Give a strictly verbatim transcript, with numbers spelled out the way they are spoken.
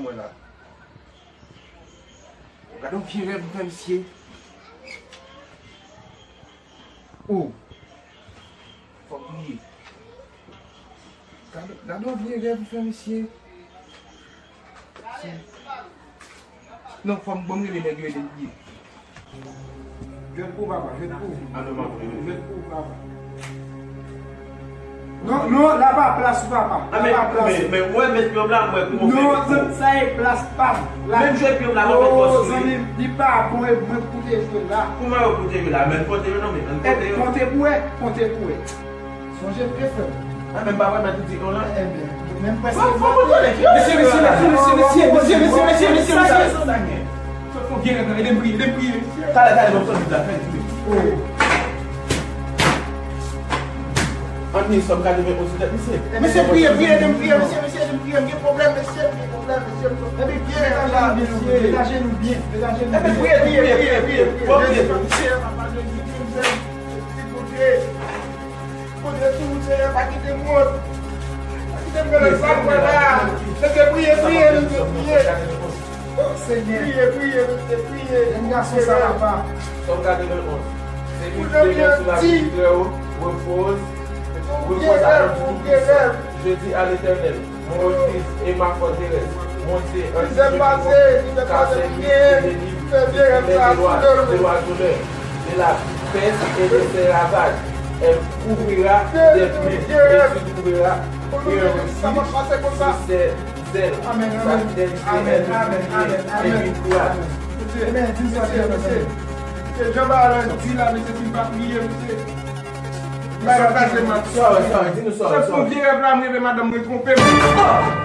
Mwen la. Gade yon vye rèv m fè misye. Oh. Fòk priye. Gade, gade yon vye rèv m fè misye. Non, fò m, ban m rele nèg yo ede m priye. Jwèt pou papa, jwèt pou. Jwèt pou papa. Non, non, la pa plas ou papa. La pa plas. Men, men, mwen met pye m la, mwen kouman fè. Non, zan, sa e plas pa m. Menm jwèt pye m la, mwen met pòs sou li. Zanmi m, li pa bon, e mwen pou te jwe la. Kouman yo pou te jwe la? Men pote yo non, men pote yo. Pote pou wè, pote pou wè. Sonje byen, frè m. A, men m pa wè mèt ou di non la. Enben, menm prèske. Fò, fò, fò, fò, mesye, mesye, mesye, mesye, mesye, mesye, mesye, mesye, mesye. Sa gen, sa gen. Fò, fò, vye rèv la, ede m priye, ede m priye, mesye. Talè, talè, mwen sot la, fè l priye. Oh. Ann ni sòm katreven onz sou tèt misye. Mesye, priye, priye, ede m priye, mesye, mesye, ede m priye, m gen pwoblèm, mesye, m gen pwoblèm, mesye, m gen pwoblèm. Epi priye, mesye, mesye, mesye. Epi priye, priye, priye, priye, priye. Fò priye. Mesye, papa Jezi, Jezi, Jezi, Bondye. Bondye toujou, Senyè, pa kite m wont. Pa kite m gade sa m wè la. Mesye, priye, priye, mesye, priye. Oh, Senyè. Priye, priye, mesye, priye. Jen gason sa, papa. Sòm katreven onz. Celui qui demeure sous l'abri du Très-Haut repose, repose à l'ombre du Tout-Puissant. Je dis à l'Éternel, mon refuge et ma forteresse, mon Dieu, en qui je me confie, car c'est lui qui te délivre de toutes les douleurs, de la peste et de ses ravages. Elle couvrira tes pieds et tu trouveras un refuge sous ses ailes. Amèn, amèn. Amèn, amèn, amèn, amèn. Amèn. Amèn. Amèn. Mesye, jan bagay la di la, mesye, si m pa priye, mesye. Bagay la pase mal. Sa w wè, sa w wè, di nou sa w wè, sa w wè. Sòt pou vye rèv la, m reve madanm mwen twonpe m.